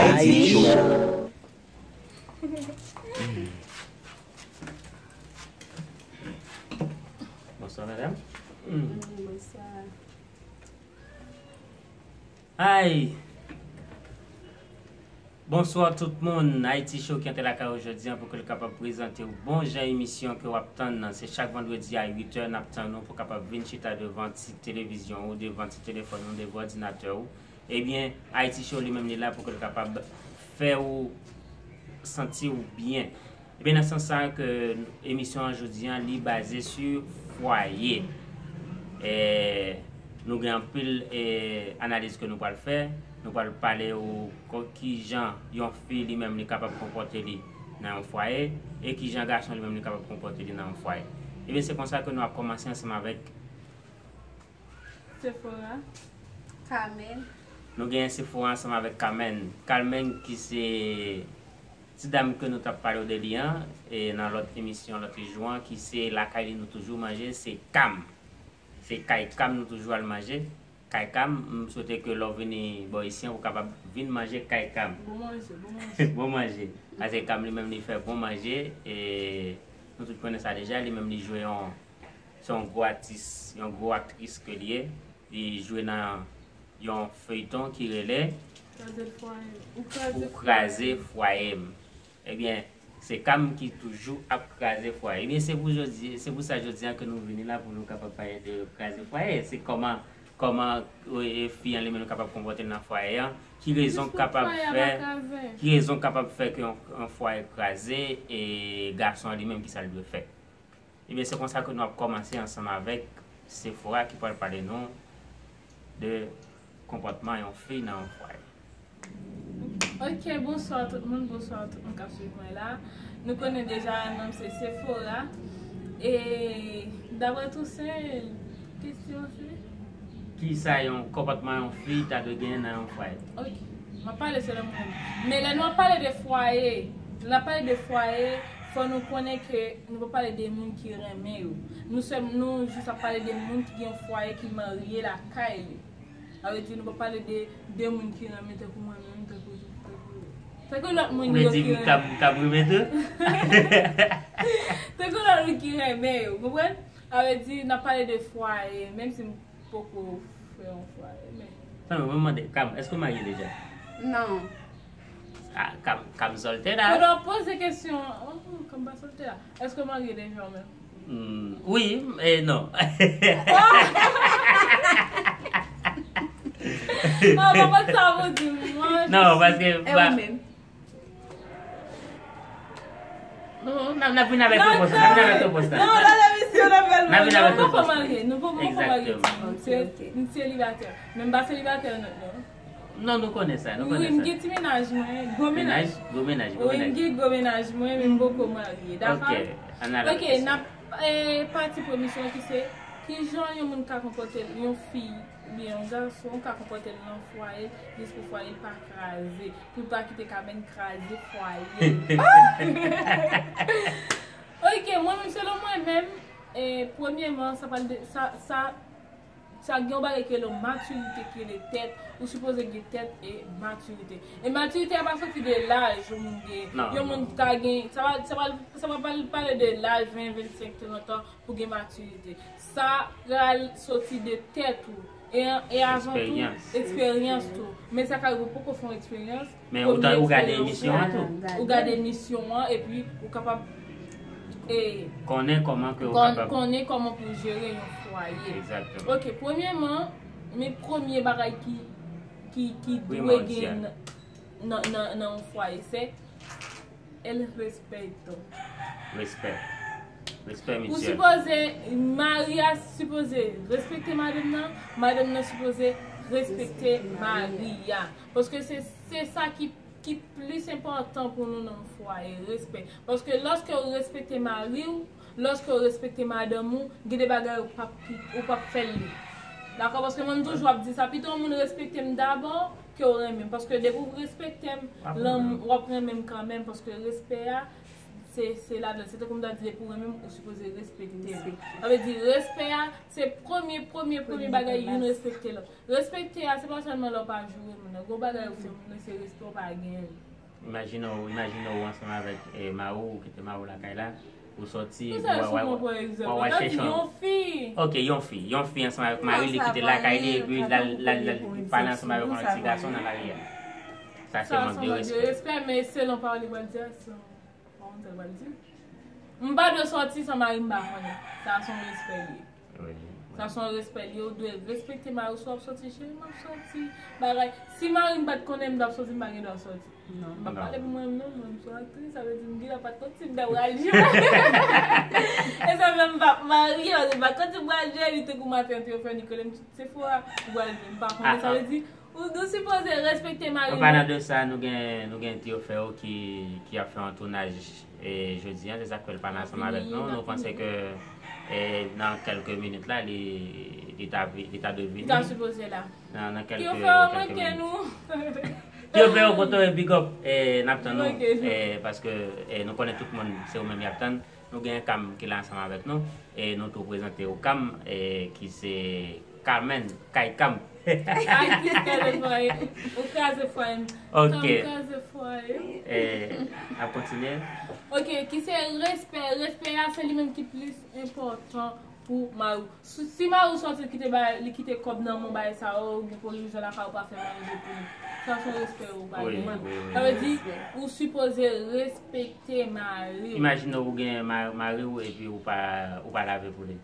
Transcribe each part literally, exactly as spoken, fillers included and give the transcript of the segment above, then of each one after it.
Haiti Show. Bonswa, medam. Bonswa. Ay! Bonswa tout moun. Haiti Show ki antre lakay ou jodi an pou ke l kapab prezante w bon jan emisyon ke w ap tann nan. Se chak vandredi a uit è n ap tann ou pou kapab vin chita devan ti televizyon ou, devan ti telefòn ou, devan òdinatè ou. Ebyen, Haiti Show li menm li la pou ke l kapab fè ou santi w byen. Ebyen, nan sans sa ke emisyon an jodi an, li baze sou fwaye. E, nou gen anpil, e, analiz ke nou pral fè. Nou pral pale ou ko-, ki jan yon fi li menm li kapab konpòte li nan yon fwaye e ki jan gason li menm li kapab konpòte li nan yon fwaye. Ebyen, se konsa ke nou ap kòmanse ansanm avèk Sephora. Carmen. Nou genyen Sephora ansanm avèk Carmen. Carmen ki se ti dam ke nou t ap pale w de li an, e nan lòt emisyon, lòt jou an, ki se lakay li nou toujou manje, se Cam. Se kay Cam nou toujou al manje. Kay Cam, m swete ke lè w vini bò isi an, ou kapab vin manje kay Cam. Bon manje, bon manje. Bon manje. Paske Cam li menm li fè bon manje, e nou tout konnen sa deja, li menm li jwe yon Se yon gwo atis, yon gwo aktris ke li ye. Li jwe nan yon feyton ki rele Kraze Fwaye m. Ou Kraze Fwaye m. Ebyen, se Cam ki toujou ap kraze fwaye. Ebyen, se pou jodi, se pou sa jodi an ke nou vini la pou nou kapab pale de kraze fwaye. Se kòman, kòman, e, e, fi an li menm kapab konpòte l nan fwaye an. Ki rezon k kapab fè, ki rezon k kapab fè ke yon, yon fwaye kraze e gason an li menm ki sa l dwe fè. Ebyen, se konsa ke nou ap kòmanse ansanm avèk Sephora ki pral pale nou de konpòtman yon fi nan yon fwaye. Ok, bonswa tout moun, bonswa tout moun k ap swiv mwen la. Nou konnen deja non m se Sephora. E daprè Toussaint, kesyon an se? Kisa yon konpòtman yon fi ta dwe genyen nan yon fwaye? Ok, m ap pale selon mwen. Men lè nou ap pale de fwaye, lè n ap pale de fwaye, fò nou konnen ke nou pa pale de moun ki renmen yo. Nou sèl, nou jis ap pale de moun ki gen yon fwaye ki marye lakay li. Sa vle di nou pa pale de, de moun ki renmen tankou mwen menm, tankou, tankou, tankou lòt moun yo ki renmen. Ou vle di m k ap, m k ap renmen tou? Tankou lòt moun ki renmen yo, konprann? Sa vle di n ap pale de fwaye, menm si m poko fè yon fwaye, men. Tann, mwen mande, Cam, èske w marye deja? Non. Ah, Cam, Cam sòlte la. Kote w poze kesyon an? Oh, Cam pa sòlte la. Èske w marye deja ou menm? Hmm, wi, e non. Ah, pa konn sa pou di mwen. Non, paske... E ou menm? Non, n ap, n ap vin avèk repons la. N ap vin avèk repons la. Non, nan emisyon n ap fè l. N ap vin avèk repons la. Nou poko marye, nou poko, poko marye. Egzakteman. M se, m selibatè. Men m pa selibatè non, non. Non, nou konnen sa, nou konnen sa. Wi, m gen ti mennaj mwen, gwo mennaj. Mennaj, gwo mennaj, gwo mennaj. Wi, m gen gwo mennaj mwen, men m poko marye. Dakò? Ok, ann ale. Ok, n ap, e, pati pou emisyon an ki se, kijan yon moun ka konpòte l, yon fi, oubyen yon gason ka konpòte l nan fwaye, jis pou fwaye l pa kraze, pou l pa kite Carmen kraze fwaye l. Ok, mwen menm, selon mwen menm, e, premyèman, sa pral de, sa, sa, sa gen yon bagay ki rele matirite, ki rele tèt, ou sipoze gen tèt e matirite. E matirite a pa soti de laj yon moun gen. Non, non. Yon moun ka gen, sa pa, sa pa, sa pa pale, pale de laj ven, vennsenk, trant an, pou gen matirite. Sa pral soti de tèt ou. E, e avan tou, eksperyans tou. Men sa ka rive w poko fè yon eksperyans. Men ou ta, ou gade emisyon an tou. Ou gade emisyon an, epi ou kapab, e, konnen kòman ke ou kapab, konnen kòman pou jere yon fwaye. Egzakteman. Ok, premyèman, men premye bagay ki, ki, ki dwe gen nan, nan, nan, nan yon fwaye, se el respeto. Respè. Respè mityèl. Ou sipoze, mari a sipoze respekte madanm nan, madanm nan sipoze respekte mari a. Paske se, se sa ki, ki plis enpòtan pou nou nan yon fwaye, respè. Paske lòske ou respekte mari w, lòske ou respekte madanm ou, gen de bagay ou p ap, ou p ap fè l li. Dakò? Paske mwen, m toujou ap di sa, pito yon moun respekte m dabò, ke w renmen m. Paske depi w respekte m, w ap renmen m kanmenm. Paske respè a, Se, se ladan, se tankou m ta di depi w renmen m, ou sipoze respekte m. Sa vle di, respè a, se premye, premye, premye bagay, youn respekte lòt. Respekte a, se pa sèlman lè w pa joure moun nan. Gwo bagay ou fè moun nan, se respè w pa genyen l. Imajine w, imajine w ansanm avèk eh, mari w, ou kite mari w lakay la, ou sòti, Pou sa, w sou mwen, pa egzanp, w al chèche yon fi. Ok, yon fi, yon fi ansanm avèk mari li kite lakay li, epi l al, l al, l al pale ansanm avèk yon lòt ti gason nan lari a. Sa se mank de respè. Respè, men selon pawòl li pral di a, se yon Kòman sa pral di? M pa dwe sòti san mari m pa konnen. Sa se yon respè li ye. Sa se yon respè li ye. Ou dwe respekte mari w. Si w ap sòti, cheri, m ap sòti. Bagay. Si mari m pa t konnen m t ap sòti, m pa gen dwa sòti. M pa pale pou mwen menm non, mwen m se yon aktris, sa vle di m gentan pa t konn si m ta pral jwe. E sa menm m p ap marye, paske m pa t konn si m pral jwe, li te kou maten an te ofè ni konnen m Sephora, ou pral jwe, m pa konnen, sa vle di, Ou, nou sipoze respekte mari nou. An palan de sa, nou gen, nou gen Théophèle ki, ki ap fè yon tounaj e, jodi a, se sa k fè l pa la ansanm avèk nou. Nou panse ke e, nan kèlke minit la, li, li ta, li ta dwe vini. Li ta sipoze la. Nan, nan kèlke, Théophèle kèlke manke minit. Nou. Théophèle, kote w ye, big up, e, n ap tann ou, e, paske e, nou konnen tout moun, se ou menm y ap tann. Nou gen Cam ki la ansanm avèk nou, e, nou tou prezante w Cam, e, ki se Carmen, Kay Cam. Ay, Kris kraze fwaye. Ou kraze fwaye m. Ok. Cam kraze fwaye. E, n ap kontinye. Ok, ki se respè. Respè a, se li menm ki plis enpòtan pou mari w. Si, si mari w sòti, li kite bay, li kite kòb nan men w, bagay sa yo, ou gen pwovizyon lakay ou, pa fè manje pou li. Sa se yon respè ou pa genyen. Sa vle di, ou sipoze respekte mari w. Imajine ou gen ma-, mari w epi ou pa, ou pa lave pou li.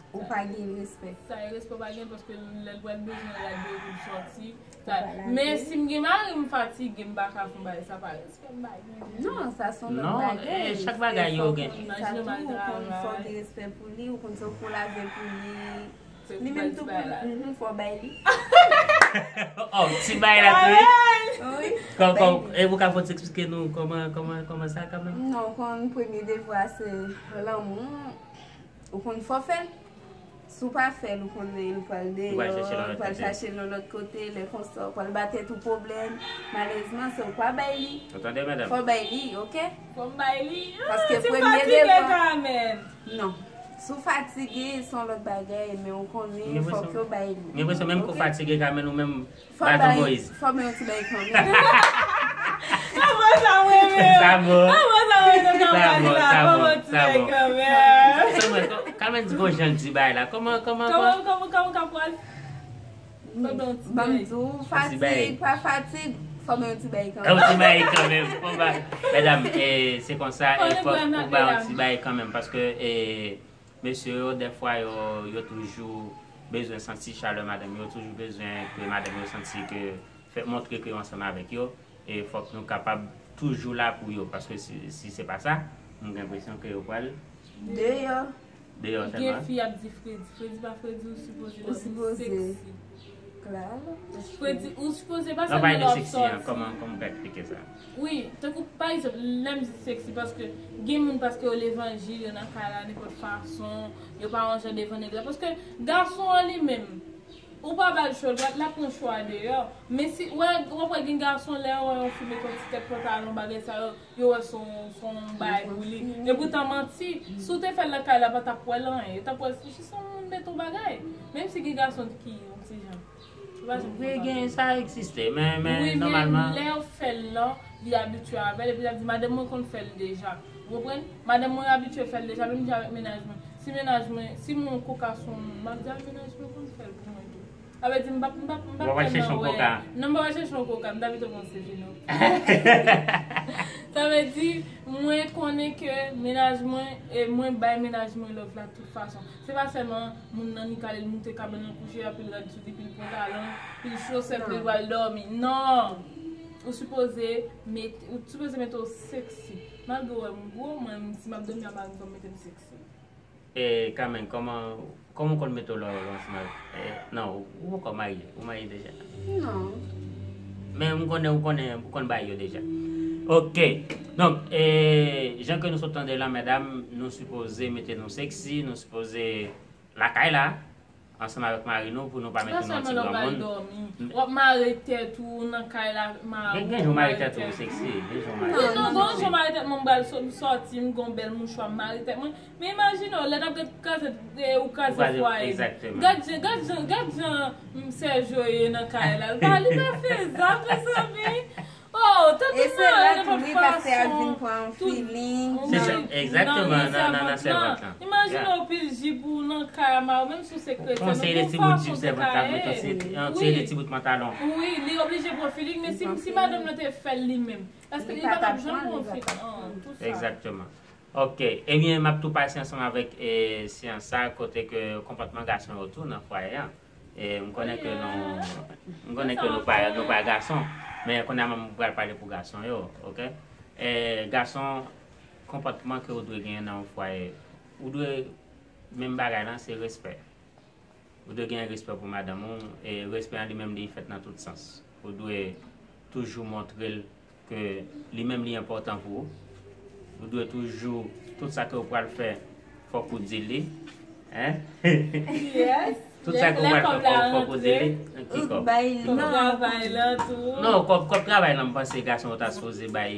Ou pa gen respè. Sa e respè ou pa gen paske lè l pral bezwen rad de pou l sòti. Sa, men si m gen mari m fatige, m pa ka fè yon bagay, sa pa respè m pa gen. Non, sa se yon lòt bagay. Non, e, chak bagay yo gen. Sa tou, ou konn fò gen respè pou li, ou konn fò lave pou li. Li menm tou pou li, mhm, fò bay li. Oh, ti bay la tou, wi. Wi. Kò-, kò-, e ou ka fò eksplike nou kòman, kòman, kòman sa kanmenm? Non, konn premye devwa se lanmou. Ou konn fò fè l. Si w pa fè l, ou konnen l pral deyò, l pral chache l yon lòt kote, lè konsa, ou pral ba tèt ou pwoblèm. Malerezman, se ou pa bay li. Ou tande, madanm? Fò bay li, oke? Fò m bay li? Paske premye devan. Non. Si w fatige, se yon lòt bagay, men ou konnen, fòk yo bay li. Gen presyon, menm ke w fatige, Carmen, ou menm, Baton Moïse. Fò mwen yon ti bay kanmenm. Sa bon, sa mwen renmen. Sa bon. Sa bon, sa mwen renmen. Sa bon, sa bon. Sèlman, Carmen di gon jan l di bay la. Kòman, kòman, kòman? Kòman, kòman, kòman, kòman? Ban m di w, fatig, pa fatig, fò mwen yon ti bay kanmenm. Yon ti bay kanmenm. Fò ba, medam, e, se konsa, e fòk ou ba yon ti bay kanmenm, paske, e, mesye yo, dèfwa, yo, yo toujou bezwen santi chalè madanm yo, toujou bezwen ke madanm yo santi ke fè montre ke yo ansanm avèk yo, e fòk nou kapab toujou la pou yo, paske si, si se pa sa, m gen enpresyon ke yo pral deyò. Deyò sèlman. Gen fi ap di Fredi. Fredi pa Fredi, ou sipoze dòmi seksi. Fredi, ou sipoze pa sèlman lè w ap sòti. Kòman, kòman w ka eksplike sa? Wi, tankou, pa egzanp, lè m di seksi, paske gen moun, paske yo levanjil, yo nan kay la, nenpòt fason, yo pa yon jan devan nèg la. Paske gason an li menm, ou pa ba l chwa, l pral, l ap pran chwa deyò. Men si, w ap wè gen gason, lè yo wè yon fi mete yon ti tèt pantalon, bagay sa yo, yo wè se yon, se yon bagay pou li. Epoutan manti, si w te fè l nan kay la, pa t ap wè l anyen. Yo t ap wè l se jis yon moun mete yon bagay. Menm si gen gason ki yon ti jan. Ou pa janm konprann. Wi, gen, sa egziste, men, men nòmalman. Wi, men lè w fè l lan, li abitye avè l, epi l ap di, madanm mwen konn fè l deja. Ou konprann? Madanm mwen abitye fè l deja, menm jan avèk mennaj mwen. Si mennaj mwen, si mwen koka sou yon moun, m ap di, a, mennaj mwen konn fè l pou mwen tou. Sa vle di, m p ap, m p ap, m p ap tèlman wè. Non, m pa va chèche yon koka, m ta pito pran Stefino. Sa vle di, mwen konnen ke mennaj mwen, e mwen bay mennaj mwen love la tout fason. Se pa sèlman moun nan li kale, li moute kabann nan kouche, epi l rad sou li, epi l pran talon, epi l chosèt li, l pral dòmi. Non! Ou sipoze mete, ou sipoze mete w seksi. Malgre w wè m gwo, mwen, si m ap dòmi a mari m, fò m mete m seksi. E, Carmen, kòman, kòman w konn mete w lè w ansanm avèk, e, non, ou, ou poko marye, ou marye deja? Non. Men m konnen, ou konnen, ou konn bay yo deja. Ok. Donk, e, jan ke nou sot tande la, medam, nou sipoze mete nou seksi, nou sipoze lakay la. ansanm avèk mari nou pou nou pa mete nou nan ti granmoun. W ap mare tèt ou nan kay la. Gen jou mare tèt ou seksi, gen jou mare tèt ou. Non, gen jou mare tèt mwen, m pral sòti, m gon bèl mouchwa, m mare tèt mwen. Men imajine w, lè n ap gad kraze, ou kraze fwaye. Gad jan, gad jan, gad jan Sèjo ye nan kay la. Li pa fezab, mezanmi. Oh, tèt ou mare nenpòt fason. Tout feeling. Se sa, egzakteman, nan, nan, nan sèvant lan. Imajine w pil ji pou w nan kay a, mari w, menm si w se kretyen, ou gon fason pou w kaye. Yon seri de ti bout pantalon. Wi, li oblije pran feeling, men si, si madanm nan te fè l li menm, èske li pa t ap janm pran feeling? Tout sa. Egzakteman. Ok, ebyen, m ap tou pase ansanm avèk e, syans sa, kote ke konpòtman gason yo tou nan fwaye a. E, m konnen ke nou, m konnen ke nou pa, nou pa gason, men kounye a m pral pale pou gason yo, ok? E, gason, konpòtman ke ou dwe genyen nan yon fwaye, ou dwe, menm bagay lan, se respè. Ou dwe genyen respè pou madanm ou, e respè an li menm li fèt nan tout sans. Ou dwe toujou montre l ke li menm li enpòtan pou ou. Ou dwe toujou, tout sa ke ou pral fè, fòk ou di li. Hein? Yes. Tout sa ke ou pral fè, fòk, fòk ou di li. Ki kòb? Bay li non. Travay la tou. Non, kòb, kòb travay lan, m panse gason yo ta sipoze bay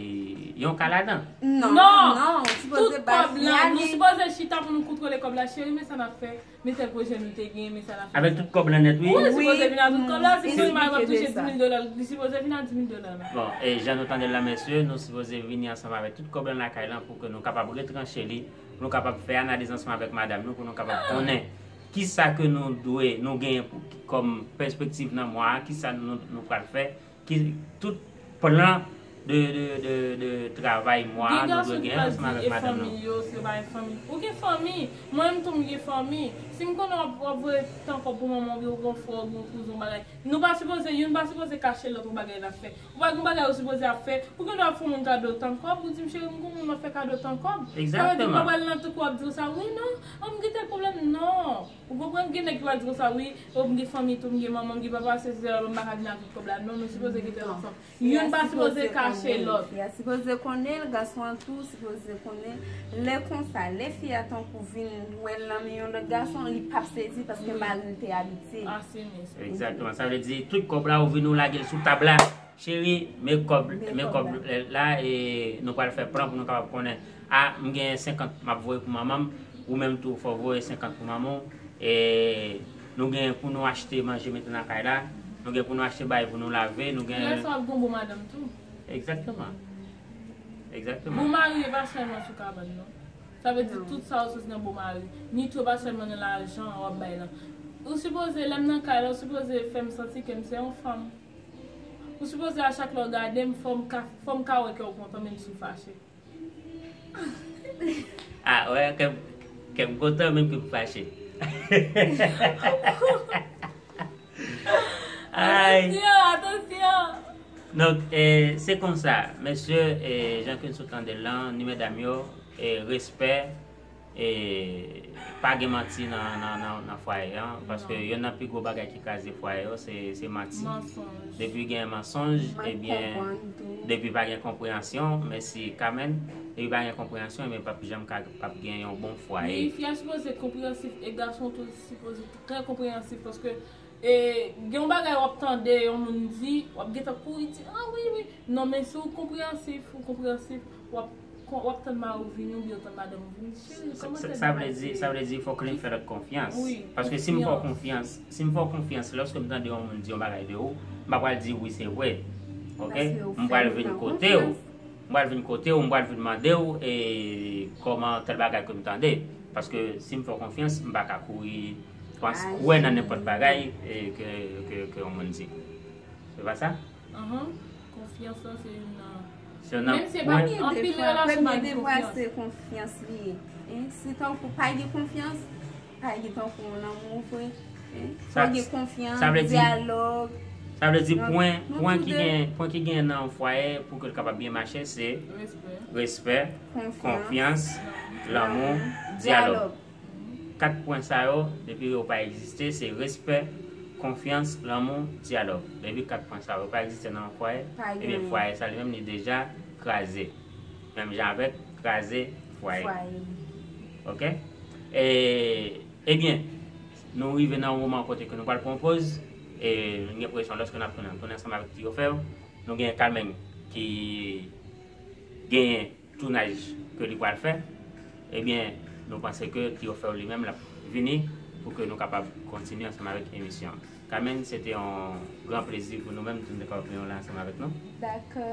yon ka ladan. Non, non, ou sipoze bay. Tout kòb lan, nou sipoze chita pou nou kontwole kòb la, cheri, men sa n ap fè. Men tèl pwojè nou te gen, men sa n ap fè. Avèk tout kòb lan nèt, wi. Wi, sipoze vin ak tout kòb la, si se mari w ap touche dis mil dola, li sipoze vin ak dis mil dola la. Bon, e jan nou tande l lan, mesye, nou sipoze vini ansanm avèk tout kòb lan lakay lan pou ke nou kapab retranche li, pou nou kapab fè analiz ansanm avèk madanm nou, pou nou kapab konnen kisa ke nou dwe, nou genyen pou, kòm pèspektiv nan mwa a, kisa nou, nou pral fè, ki, tout plan de, de, de, de travay mwa a nou dwe genyen ansanm avèk madanm nou. Gen gason ki pral di e fanmi yo, se pa e fanmi. Ou gen fanmi, mwen menm tou m gen fanmi. Si m konnen w ap, w ap voye tan kòb pou manman w, oubyen w gen yon frè, oubyen yon kouzen, yon bagay, nou pa sipoze, youn pa sipoze kache lòt yon bagay l ap fè. Ou pa gen yon bagay ou sipoze ap fè, ou gen dwa fè yon moun kado tan kòb, ou di m, cheri, m gon moun m ap fè kado tan kòb. Sa vle di m pa pral nan tout kò ap di w sa, wi, non, an m gen tèl pwoblèm, non. Ou konprann, gen nèg ki pral di konsa, wi, o, m gen fanmi tou, m gen manman, m gen papa, se sèl m pa ka vin ak tout kòb la. Non, nou sipoze gen tèl ansanm. Youn pa sipoze kache lòt. Ya sipoze konnen l, gason an tou sipoze konnen l. Lè konsa, lè fi a tankou vin wè l nan men yon lòt gason, li p ap sezi paske mari l te abitye. Asime sa. Egzakteman. Sa vle di, tout kòb la, ou vin ou lage l sou tab la. Cheri, men kòb, men kòb la, e nou pral fè plan pou nou kapab konnen. A, m gen senkant m ap voye pou manman m, ou menm tou, fò w voye senkant pou manman w. E nou gen pou nou achte manje mete nan kay la, nou gen pou nou achte bagay pou nou lave, nou gen. Lè sa w ap gen yon bon madanm tou. Egzakteman. Egzakteman. Bon mari e pa sèlman sou kabann, non. Sa vle di tout sa yo soti nan bon mari. Ni tou e pa sèlman nan lajan w ap bay lan. Ou sipoze, lè m nan kay la, ou sipoze fè m santi ke m se yon fanm. Ou sipoze a chak lè w gade m, fò m ka, fò m ka wè ke w kontan, menm si w fache. Ah, wè, kè m, kè m kontan, menm ke m fache. Ay. Atansyon, atansyon. Donk, e, se konsa, mesye, e, jan ke n sot tande l lan, ni medam yo, e, respè, e, pa gen manti nan, nan, nan, nan fwaye an, paske youn nan pi gwo bagay ki kraze fwaye yo, se, se manti. Depi gen mansonj, ebyen, depi pa gen konpreyansyon, mèsi Carmen, depi pa gen konpreyansyon, ebyen, p ap janm ka, p ap gen yon bon fwaye. Wi, fi a sipoze konpreyansif, e gason tou sipoze trè konpreyansif, paske E, gen yon bagay w ap tande yon moun di, w ap gentan kouri di, ah wi, wi. Non, men si w konpreyansif, ou konpreyansif, w ap, w ap tann mari w vini oubyen w tann madanm ou vini. Cheri, kòman tèl bagay ye? Sa vle di, sa vle di fòk li fè lòt konfyans. Paske si m fè w konfyans, si m fè w konfyans, lòske m tande yon moun di yon bagay de ou, m pa pral di wi, se vre. Ok? M pral vin kote w. M pral vin kote w, m pral vin mande w, e, kòman tèl bagay ke m tande. Paske si m fè w konfyans, m pa ka kouri kwè nan nenpòt bagay, e, ke, ke, ke yon moun di. Se pa sa? Konfyans lan se youn nan. Se youn nan pwen. Menm si e pa anpil relasyon pa gen konfyans. Premye devwa se konfyans li ye. Si tankou pa gen konfyans, pa gen tankou yon lanmou vre. Fò gen konfyans, dyalòg. Sa vle di pwen, pwen ki gen, pwen ki gen nan yon fwaye pou ke l kapab byen mache, se respè, konfyans, lanmou, dyalòg. Kat pwen sa yo, depi yo pa egziste, se respè, konfyans, lanmou, dyalòg. Depi kat pwen sa yo pa egziste nan yon fwaye, ebyen fwaye sa li menm li deja kraze. Menm jan avèk kraze fwaye. Ok? E, ebyen, Nou rive nan yon moman kote ke nou pral pran yon poz, e nou gen enpresyon lòske n ap tounen, tounen ansanm avèk Tio Fèw, nou gen Carmen ki genyen tounaj ke li pral fè, ebyen, nou panse ke Tio Fèw li menm l ap vini pou ke nou kapab kontinye ansanm avèk emisyon an. Carmen, se te yon gran plezi pou nou menm, si nou te kapab gen w la ansanm avèk nou. Dakò.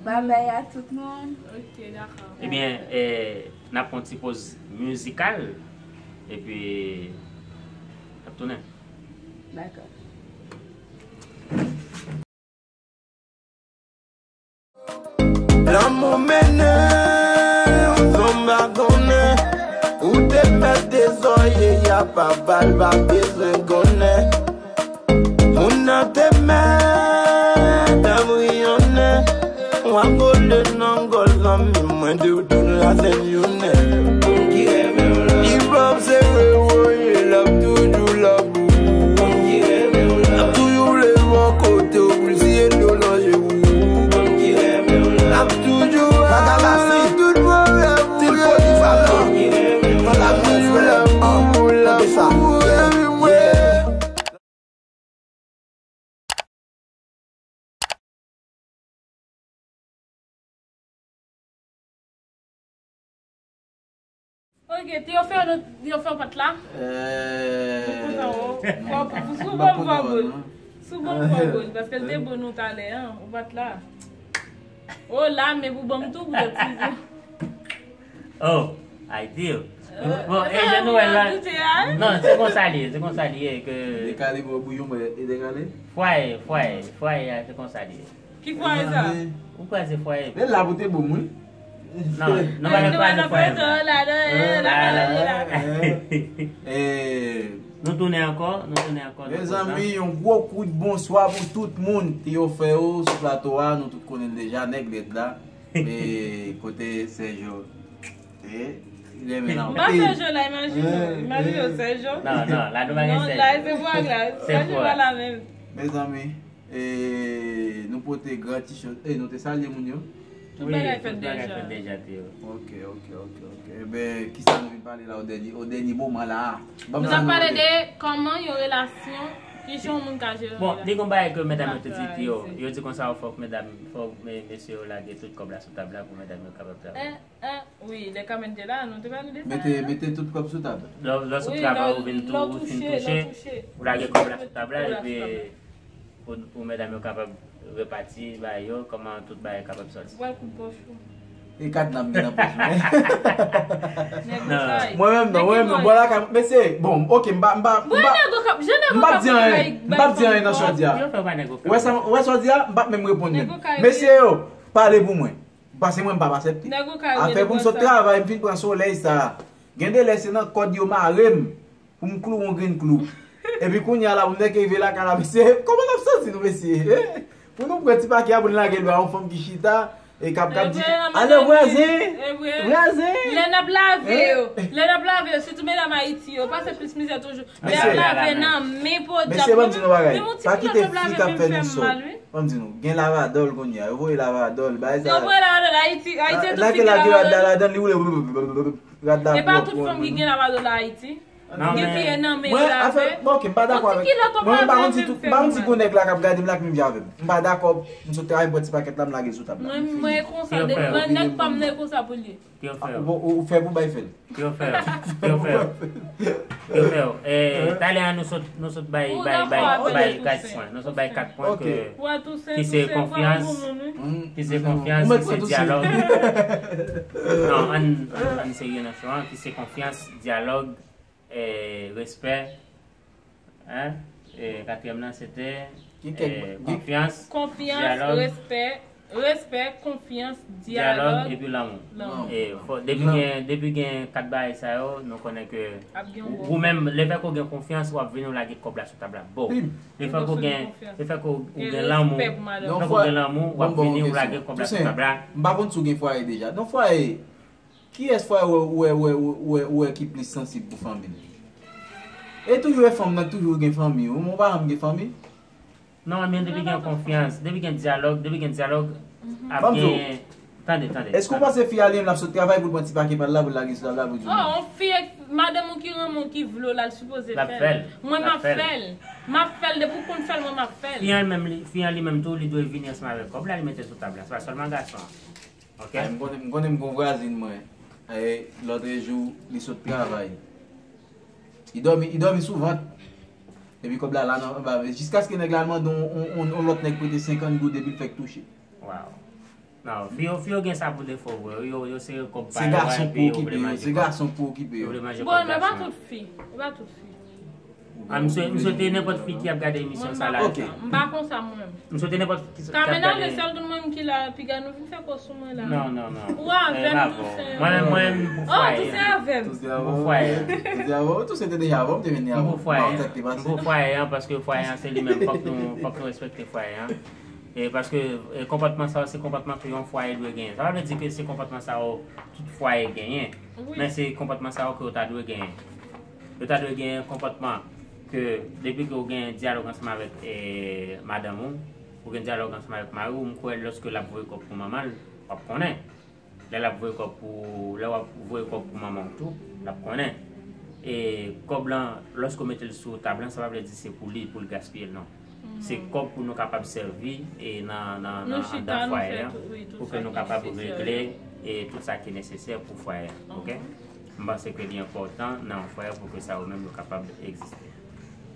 Babay a tout moun. Ok, dakò. Ebyen, eh, n ap pran yon ti poz mizikal, epi n ap tounen. Dakò. Lanmou mennen w, zon pa konnen. Ou te pète zòrye a, papa l pa bezwen konnen. Moun nan te mèt ap riyonnen. W ap gole nan gòl zanmi mwen, di w tout la sèn jounen. Hip hop se rewoye, l ap toujou la pou ou. L ap toujou vle bò kote w pou l siye do lanje pou ou. L ap toujou la pou tout pwoblèm ou ye. L ap toujou la pou ou, la pou ou, epi mwen. Ok, Tio Fèw, nou, Tio Fèw pa t la. Mwen kontan wè w. Fò, sou ban m fò bon. Sou ban m fò bon, paske l te bon nou talè an, ou pa t la. O la, men pou ban m tou, poutèt sizo. Oh, ideal. Bon, e jan nou wè la. Non, se konsa li ye, se konsa li ye ke dekale bò bouyon, mwen, e dekale. Fwaye, fwaye, fwaye a, se konsa li ye. Ki fwaye sa? Ou kwè se fwaye? Men la pou te bon, wi. Non, non, pa nan fwaye, fwaye. Nou tounen ankò, nou tounen ankò. Mezanmi, yon gwo kout bonswa pou tout moun. Tio Fèw sou plato a, nou tout konnen l deja, nèg lèd la. E kote Sèjo? E, li renmen l anpil. M pa Sèjo la, imajine w. Imajine w, Sèjo. Non, non, la nou pa gen Sèjo. Non, la, se vwag la. Sèjo pa la menm. Mezanmi, e, nou pote gran ti chòt. E, nou te salye moun yo? Tout bagay fèt deja. Tout bagay fèt deja, Tio. Ok, ok, ok, ok. Eben, kisa nou vin pale la o dènye, o dènye moman la a? Nou t ap pale de kòman yon relasyon, kijan yon moun ka jere yon relasyon. Bon, li gon bagay ke medam yo te di, Tio, yo di konsa, fòk medam, fòk me-, mesye yo lage tout kòb la sou tab la pou medam yo kapab travay. Eh, eh, wi, lè Carmen te la, nou te pale de sa. Mete, mete tout kòb sou tab. Lè, lè sou travay ou vin tou, ou fin touche, ou lage kòb la sou tab la, epi pou, pou medam yo kapab repati bagay yo, kòman tout bagay kapab sòti. Ou pral kout pòch ou. E kat nan m gen nan pòch mwen. Mwen menm non, mwen menm non. Bon, la ka, mesye, bon, ok, m pa, m pa, m pa, m pa di anyen, m pa di anyen nan sa w di a. Ou wè sa, ou wè sa w di a, m pa menm reponn menm. Mesye yo, pale pou mwen. Pase mwen, m p ap aksepte. Afè pou m sot travay, m fin pran solèy sa. Gen de lè se nan kòd yo mare m pou m klouwe yon grenn klou. Epi kounye a la, pou m nèk rive lakay la, mesye, kòman n ap santi nou, mesye? Eh? Pou nou pran ti pake a, pou n lage l ba yon fanm ki chita, e k ap, k ap di, "Alo, vwazen! Vwazen!" Lè n ap lave yo, lè n ap lave yo, sitou medam Ayiti yo, pase plis mizè toujou. Lè ap lave nan men podyab. Mesye, ban m di nou bagay. Pa kite fi k ap fè nou sòt. Ban m di nou, gen lavadòl kounye a. Yo voye lavadòl, bagay sa. Yo voye lavadòl Ayiti, Ayiti tout fi gen lavadòl. Lè ke lage rad la ladan, li woule, rad la pwòp. E pa tout fanm ki gen lavadòl Ayiti. Gen fi e nan men yo lave. Bon, ok, m pa dakò avèk. Mwen, m pa konn si tout, m pa konn si gon nèg la k ap gade m la k menm jan avè m. M pa dakò, m sot travay, m pran ti pakèt la, m lage l sou tab la. Mwen, mwen konsa, nèg pa m nan konsa pou l ye. Ou, ou, ou fè pou bay fè l. Yo fè, yo fè, yo fè. Eh, talè a nou sot, nou sot bay, bay, bay, bay kat pwen. Nou sot bay kat pwen ke, ki se konfyans, ki se konfyans, ki se dyalòg. Non, ann, ann, ann serye nan show an, ki se konfyans, dyalòg, eh, respè. Hein? E katriyèm nan, se te, eh, konfyans, konfyans, dyalòg, respè, respè, konfyans, dyalòg, dyalòg, epi lanmou. Lanmou. E fò, depi gen, depi gen kat bagay sa yo, nou konnen ke ou, ou menm, lefètke w gen konfyans, w ap vini, w lage kòb la sou tab la. Bon. Lefètke w gen, lefètke w gen lanmou, lefètke w gen lanmou, w ap vini, w lage kòb la sou tab la. M pa konn si w gen fwaye deja. Non, fwaye. Kiyès fwaye ou wè, ou wè, ou wè, ou wè, ou wè ki plis sansib pou fanmi l? E toujou e fanm nan toujou gen fanmi. Ou, ou pa janm gen fanmi? Non, men depi gen konfyans, depi gen dyalòg, depi gen dyalòg, ap gen, tande, tande. Èske w panse fi a li menm l ap sot travay pou l pran ti pake pa l la, pou l lage sou tab la, pou l di, oh, yon fi, madanm ou ki Yon moun ki vle l, l sipoze fè l. Mwen, m ap fè l. M ap fè l. Depi w konn fè l, mwen, m ap fè l. Fi an li menm, li, fi an li menm tou, li dwe vini ansanm avèk kòb la, li mete sou tab la. Se pa sèlman gason an. Ok? Ay, m konnen, m konnen m gon vwazin mwen. E, lòtrejou, li sot travay. Li dòmi, li dòmi sou vant. Epi kòb la la nan anba men. Jiskaske nèg la al mande yon, yon, yon, yon lòt nèg prete senkant goud epi l fèk touche. Wow. Non, fi yo, fi yo gen sa pou defo vre. Yo, yo se kòb pa yo, epi yo vle manje kòb. Se gason pou okipe yo. Yo vle manje kòb gason. Bon, men pa tout fi. E pa tout fi. Ah, m swete, m swete nenpòt fi ki ap gade emisyon sa la. Ok. M pa konsa mwen menm. M swete nenpòt fi ki ap gade. Ka menaje sèl tout moun ki la, piga nou vin fè kò sou mwen la. Non, non, non. Ou avè m, Toussaint. Mwen menm, mwen menm, m pou fwaye. Oh, Toussaint avè m. Pou fwaye. Toussaint avè w? Toussaint te deja avè w, m te vin avè w. M pou fwaye. M pou fwaye an, paske fwaye an se li menm. Fòk nou, fòk nou respekte fwaye an. E paske, e, konpòtman sa yo, se konpòtman ke yon fwaye dwe genyen. Sa pa vle di ke se konpòtman sa yo tout fwaye genyen. Wi. Men se konpòtman sa yo ke yo ta dwe genyen. Yo ta dwe gen konpòtman ke depi ke w gen dyalòg ansanm avèk, e, madanm ou, ou gen dyalòg ansanm avèk mari w, m kwè lòske l ap voye kòb pou manman l, w ap konnen. Lè l ap voye kòb pou, lè w ap voye kòb pou manman w tou, l ap konnen. E kòb lan, lòske w mete l sou tab lan, sa pa vle di se pou li, pou l gaspiye l, non. Se kòb pou nou kapab sèvi e nan, nan, nan anndan fwaye a, pou ke nou kapab regle e tout sa ki nesesè pou fwaye a, ok? M panse ke li enpòtan nan yon fwaye pou ke sa yo menm yo kapab egziste.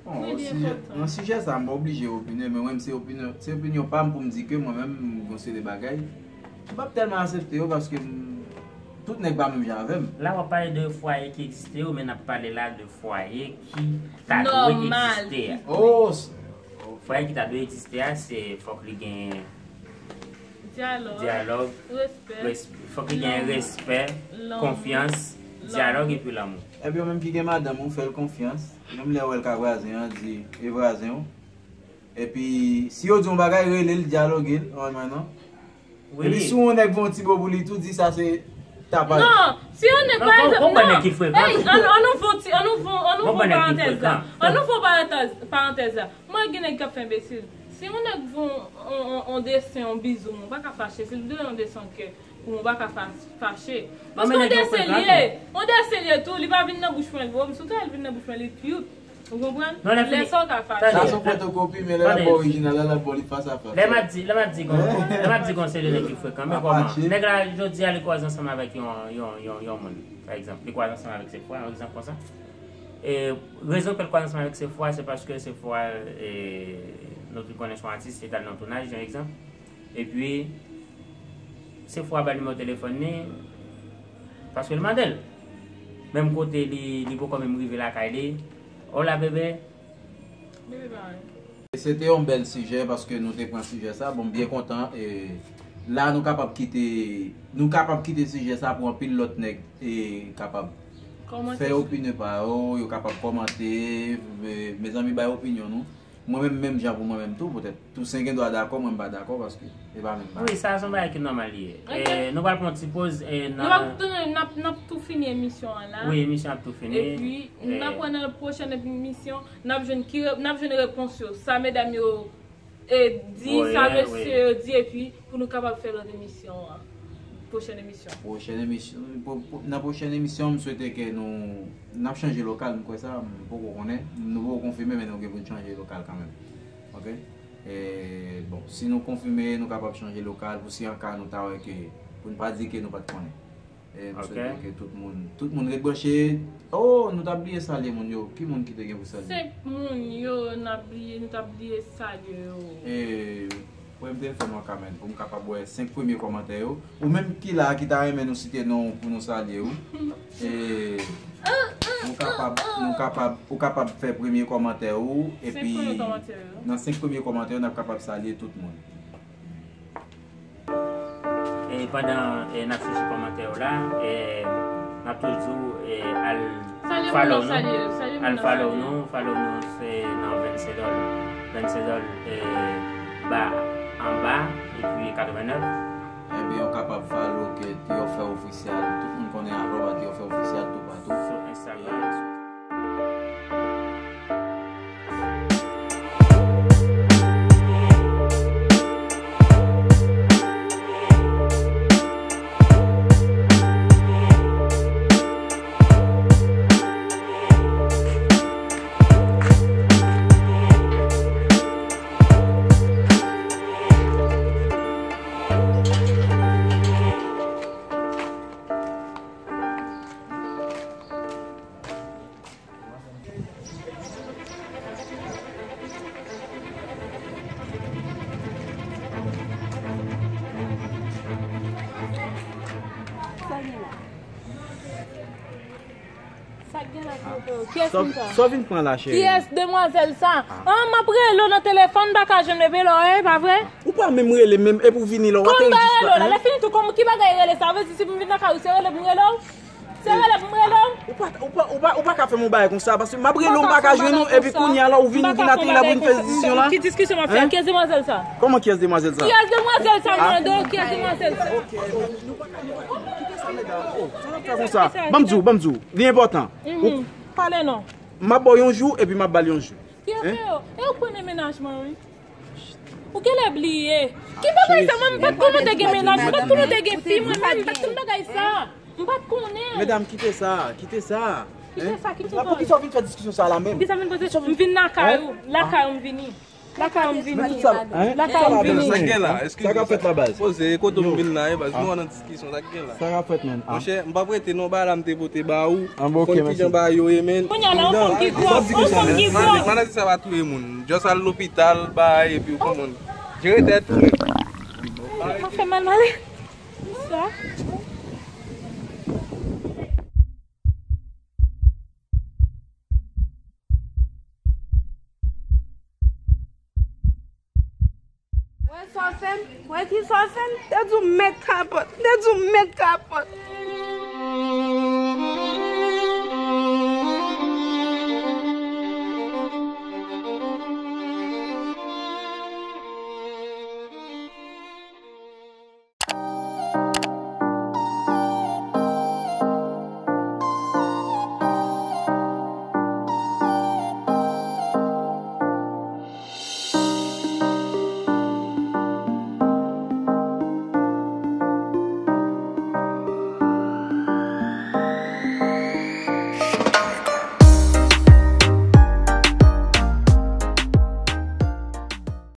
Bon, nan sijè sa, m pa oblije opine, men mwen, se opinyon, se opinyon pa m pou m di ke mwen menm, m gon seri de bagay, m p ap tèlman aksepte yo paske m, tout nèg pa menm jan avè m. La, w ap pale de fwaye ki egziste yo, men n ap pale la de fwaye ki ta dwe egziste a. Oh, fwaye ki ta dwe egziste a, se fòk li gen dyalòg, dyalòg, respè, fòk li gen respè, konfyans, dyalòg epi lanmou. Epi yo menm ki gen madanm ou, fè l konfyans. Menm lè w wè l ka vwazen an, di, e vwazen w. Epi, si yo di yon bagay, rele l, dyaloge l, an menm non. Epi si yon nèg fè yon ti bo pou li tou, di sa se tapaj. Non, si yon nèg, pa egzanp, non. Hey, an, an nou fè yon ti, an nou fè, an nou fè yon parantèz la. An nou fè yon parantèz, parantèz la. Mwen gen nèg k ap fè enbesil. Si yon nèg fè yon, yon, yon, yon desen, yon bizou, mwen pa ka fache. Si l voye yon desen kè pou mwen, pa ka fa-, fache. Paske yon desen li ye. Yon desen li ye tou. Li pa vin nan bouch mwen, bro. M sou tèl vin nan bouch mwen, li cute. Ou konprann? Lè sa w ka fache. Sa se yon fotokopi, men lè l ap ba w orijinal la, l ap ba w li fas a fas. Lè m ap di, lè m ap di kon, lè m ap di kon se de nèg ki frekan, men kòman? Nèg la, jodi a, li kwaze ansanm avèk yon, yon, yon, yon moun, pa egzanp. Li kwaze ansanm avèk Sefwa, yon egzanp konsa. E rezon ke l kwaze ansanm avèk Sefwa, se paske Sefwa, e, nou tout konnen se yon atis, li t al nan tounaj, yon egzanp. Epi, Sefwa ba l nimewo telefòn li, paske l mande l. Menm kote li, li poko menm rive lakay li. Hola, bebe. Bebe pa anyen. Se te yon bèl sijè, paske nou te pran sijè sa. Bon, m byen kontan. E la, nou kapab kite, nou kapab kite sijè sa pou anpil lòt nèg, e, kapab fè opinyon pa yo, yo kapab kòmante. Me, mezanmi, bay opinyon nou. Mwen menm, menm jan pou mwen menm tou, poutèt Toussaint gen dwa dakò, mwen m pa dakò, paske e pa menm bagay. Wi, sa se yon bagay ki nòmal li ye. E, nou pral pran yon ti poz, e, nan... Nou ap tounen, n ap, n ap tou fini emisyon an la. Wi, emisyon ap tou fini. Epi, n ap wè nan pwochèn emisyon, n ap jwenn ki re-, n ap jwenn repons yo. Sa medam yo, e, di, sa mesye yo di, epi pou nou kapab fè lòt emisyon an. Pwochèn emisyon. Pwochèn emisyon, pwo-, pwo-, nan pwochèn emisyon, m swete ke nou, n ap chanje lokal, m kwè sa, m poko konnen. Nou poko konfime, men nou gen pou n chanje lokal kanmenm. Ok? E, bon, si nou konfime, nou kapab chanje lokal, pou si an ka nou ta wè ke, pou n pa di ke nou pa t konnen. E, m swete ke tout moun, tout moun ret branche. Oh, nou ta bliye salye moun yo. Ki moun ki te gen pou salye? Senk moun yo, n ap bliye, nou ta bliye salye yo. E, Premye telefòn mwen ka menm pou m kapab wè senk premye kòmantè yo. Ou menm ki la a ki ta renmen nou site non w pou nou salye w. E, ou kapab, nou kapab, ou kapab fè premye kòmantè ou, epi nan senk premye kòmantè yo, n ap kapab salye tout moun. E pandan, e, n ap chèche kòmantè yo la, e, n ap toujou, e, al follow nou, al follow nou, follow nou, se nan Vensedol, Vensedol, e, ba, anba, epi katrevennnèf. Ebyen, ou kapab follow ke T F F Official, tout moun konnen aròba T F F Official toupatou. Sou Instagram. Kiyès moun sa? Sa w vin pran la, cheri? Kiyès demwazèl sa? An, m ap rele w nan telefòn, m pa ka jwenn w, epi lè w, e pa vre? Ou pa menm rele menm, epi w vini la, w ateri jis la. Kòm m pa rele w la, lè fini tou, kòm ki bagay rele sa? Vle di si m vin nan kay ou, se rele pou m rele w? Se rele pou m rele w? Ou pa, ou pa, ou pa, ou pa ka fè m yon bagay konsa, paske m ap rele w, m pa ka jwenn ou, epi kounye a la, ou vin, ou vin ateri la pou vin fè diskisyon la? Ki diskisyon m ap fè? Kiyès demwazèl sa? Kòman kiyès demwazèl sa? Kiyès demwazèl sa, m mande w, kiyès demwazèl sa? Fè konsa. Ban m di w, ban m di w. Li enpòtan. Pale non. M ap ba w yon jou, epi m ap ba l yon jou. Ki afè yo? E ou konnen mennaj mwen, wi. Ou genlè bliye. Ki bagay sa, mwen, m pa t konnen w te gen mennaj, m pa t konnen w te gen fi, mwen menm, m pa t konn bagay sa. M pa t konnen. Medam, kite sa, kite sa. Kite sa, kite sa. Poukisa w vin fè diskisyon sa la menm? Poukisa w vin poze? M vin lakay ou, lakay ou m vini. Lakay ou m vini. Lakay ou m vini. Sa k gen la? Sa k ap fèt la, baz? Poze, kote m vin la, e baz, nou an nan diskisyon, sa k gen la? Sa k ap fèt, menm? Monchè, m p ap rete non, bagay la m te pote ba ou. An, bon, ok, mèsi. Kounye a la, yon fanm ki gwòs, yon fanm ki gwòs. Maladi sa va touye moun. Just al lopital, bay, epi ou konprann. Jere tèt ou menm. Sa fè mal, male. Sa. Wè sa w fè m? Wè ki sa w fè m? Te di w met kapòt. Te di w met kapòt.